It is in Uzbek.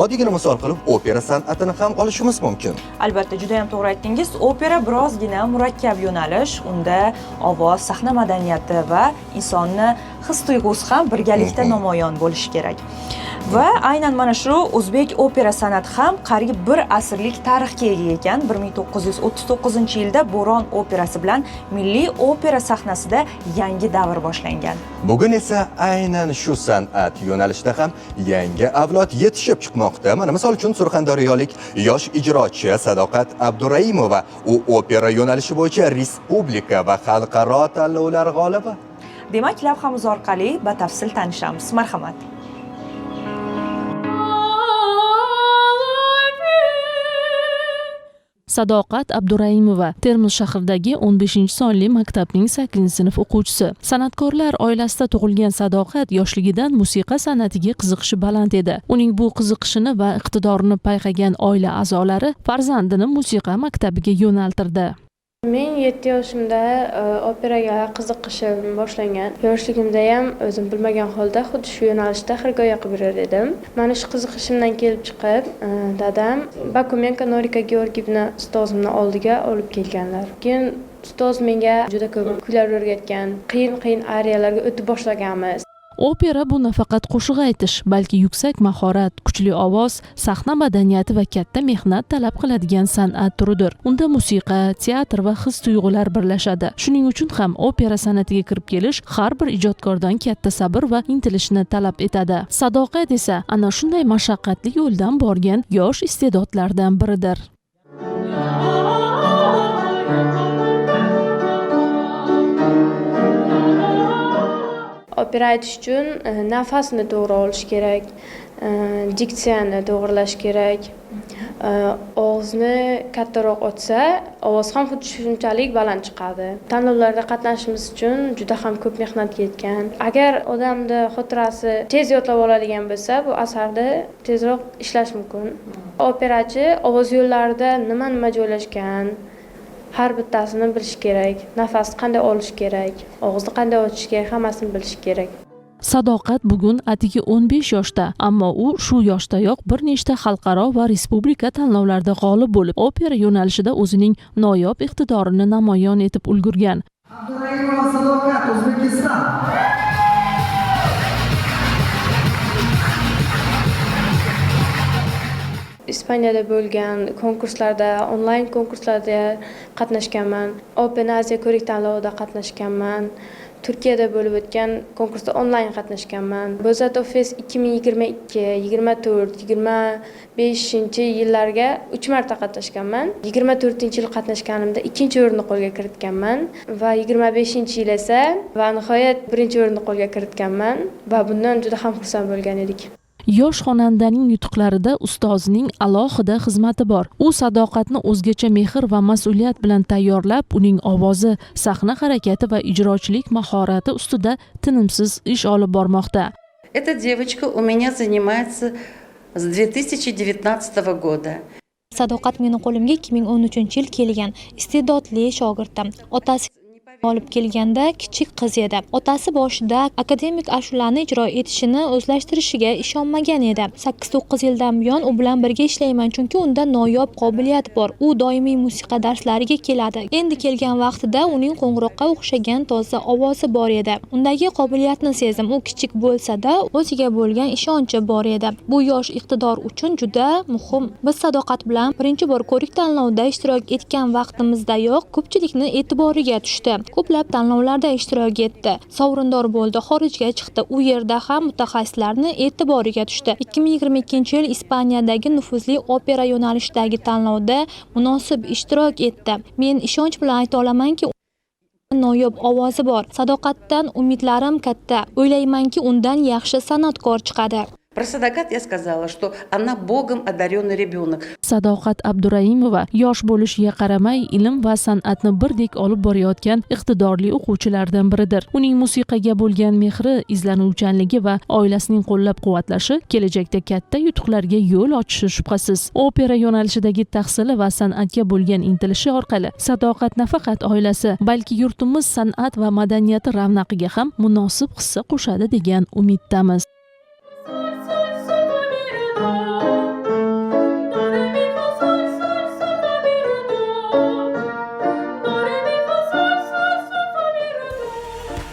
Oddiygina misol qilib opera san'atini ham olishimiz mumkin. Albatta, juda ham to'g'ri aytdingiz. Opera birozgina murakkab yo'nalish. Unda ovoz, sahna madaniyati va insonni his tuyg'usi ham birgalikda namoyon bo'lishi kerak. Va aynan mana shu o'zbek opera san'ati ham qariyb bir asrlik tarixga ega ekan. 1939-yilda Bo'ron operasi bilan milliy opera sahnasida yangi davr boshlangan. Bugun esa aynan shu san'at yo'nalishida ham yangi avlod yetishib chiqmoqda. Mana misol uchun surxondaryolik yosh ijrochi Sadoqat Abduraimova, u opera yo'nalishi bo'yicha respublika va xalqaro tanlovlar g'olibi. Demak, lavhamiz orqali batafsil tanishamiz. Marhamat. Sadoqat Abduraimova Termiz shahridagi 15-sonli maktabning 8-sinf o'quvchisi. San'atkorlar oilasida tug'ilgan Sadoqat yoshligidan musiqa san'atiga qiziqishi baland edi. Uning bu qiziqishini va iqtidorini payqagan oila a'zolari farzandini musiqa maktabiga yo'naltirdi. Men 7 yoshimda operaga qiziqishim boshlangan. Yoshligimda ham o'zim bilmagan holda xuddi shu yo'nalishda xirgoyi qilib yurar edim. Mana shu qiziqishimdan kelib chiqib, dadam Bakumenko Norika Georgiyevna ustozimni oldiga olib kelganlar. Keyin ustoz menga juda ko'p kuylar o'rgatgan, qiyin-qiyin ariyalarga o'tib boshlaganmiz. Opera bu nafaqat qo'shiq aytish, balki yuksak mahorat, kuchli ovoz, sahna madaniyati va katta mehnat talab qiladigan san'at turidir. Unda musiqa, teatr va his tuyg'ular birlashadi. Shuning uchun ham opera san'atiga kirib kelish har bir ijodkordan katta sabr va intilishni talab etadi. Sadoqat esa ana shunday mashaqqatli yo'ldan borgan yosh iste'dodlardan biridir. Opera aytish uchun nafasni to'g'ri olish kerak, diksiyani to'g'rilash kerak. Og'izni kattaroq ochsa, ovoz ham xuddi shunchalik baland chiqadi. Tanlovlarda qatnashishimiz uchun juda ham ko'p mehnat ketgan. Agar odamda xotirasi tez yodlab oladigan bo'lsa, bu asarni tezroq ishlash mumkin. Operachi ovoz yo'llarida nima-nima joylashgan, har bittasini bilish kerak. Nafasni qanday olish kerak, og'izni qanday ochish kerak, hammasini bilish kerak. Sadoqat bugun atigi 15 yoshda, ammo u shu yoshdayoq bir nechta xalqaro va respublika tanlovlarida g'olib bo'lib, opera yo'nalishida o'zining noyob iqtidorini namoyon etib ulgurgan. Abduraimova Sadoqat, O'zbekiston. Ispaniyada bo'lgan konkurslarda, onlayn konkurslarda qatnashganman. Open Asia ko'rik tanlovida qatnashganman. Turkiyada bo'lib o'tgan konkursda onlayn qatnashganman. Bozatov Fest 2022, 24, 25-yillarga 3 marta qatnashganman. 24-yil qatnashganimda 2-o'rinni qo'lga kiritganman va 25-yil esa va nihoyat 1-o'rinni qo'lga kiritganman va bundan juda ham xursand bo'lgan edik. Yosh xonandaning yutuqlarida ustozining alohida xizmati bor. U Sadoqatni o'zgacha mehr va mas'uliyat bilan tayyorlab, uning ovozi, sahna harakati va ijrochilik mahorati ustida tinimsiz ish olib bormoqda. Эта девочка у меня занимается с 2019 года. Sadoqat meni qo'limga 2013-yil kelgan iste'dodli shogirdim. Otasi olib kelganda kichik qiz edi. Otasi boshida akademik ashulani ijro etishini o'zlashtirishiga ishonmagan edi. 8-9 yildan buyon u bilan birga ishlayman, chunki unda noyob qobiliyat bor. U doimiy musiqa darslariga keladi. Endi kelgan vaqtida uning qo'ng'iroqqa o'xshagan toza ovozi bor edi. Undagi qobiliyatni sezdim. U kichik bo'lsa-da, o'ziga bo'lgan ishonchi bor edi. Bu yosh iqtidor uchun juda muhim. Biz Sadoqat bilan birinchi bor ko'rik tanlovida ishtirok etgan vaqtimizdayoq ko'pchilikni e'tiboriga tushdi. Ko'plab tanlovlarda ishtirok etdi. Sovrindor bo'ldi, xorijga chiqdi. U yerda ham mutaxassislarni e'tiboriga tushdi. 2022-yil Ispaniyadagi nufuzli opera yo'nalishidagi tanlovda munosib ishtirok etdi. Men ishonch bilan ayta olamanki, noyob ovozi bor. Sadoqatdan umidlarim katta. O'ylaymanki, undan yaxshi san'atkor chiqadi. Про Садакат я сказала, что она Богом одаренный ребенок. Sadoqat Abduraimova yosh bo'lishiga qaramay, ilm va san'atni birdek olib borayotgan iqtidorli o'quvchilardan biridir. Uning musiqaga bo'lgan mehri, izlanuvchanligi va oilasining qo'llab-quvvatlashi kelajakda katta yutuqlarga yo'l ochishi shubhasiz. Opera yo'nalishidagi tahsili va san'atga bo'lgan intilishi orqali Sadoqat nafaqat oilasi, balki yurtimiz san'at va madaniyati ravnaqiga ham munosib hissa qo'shadi degan umiddamiz.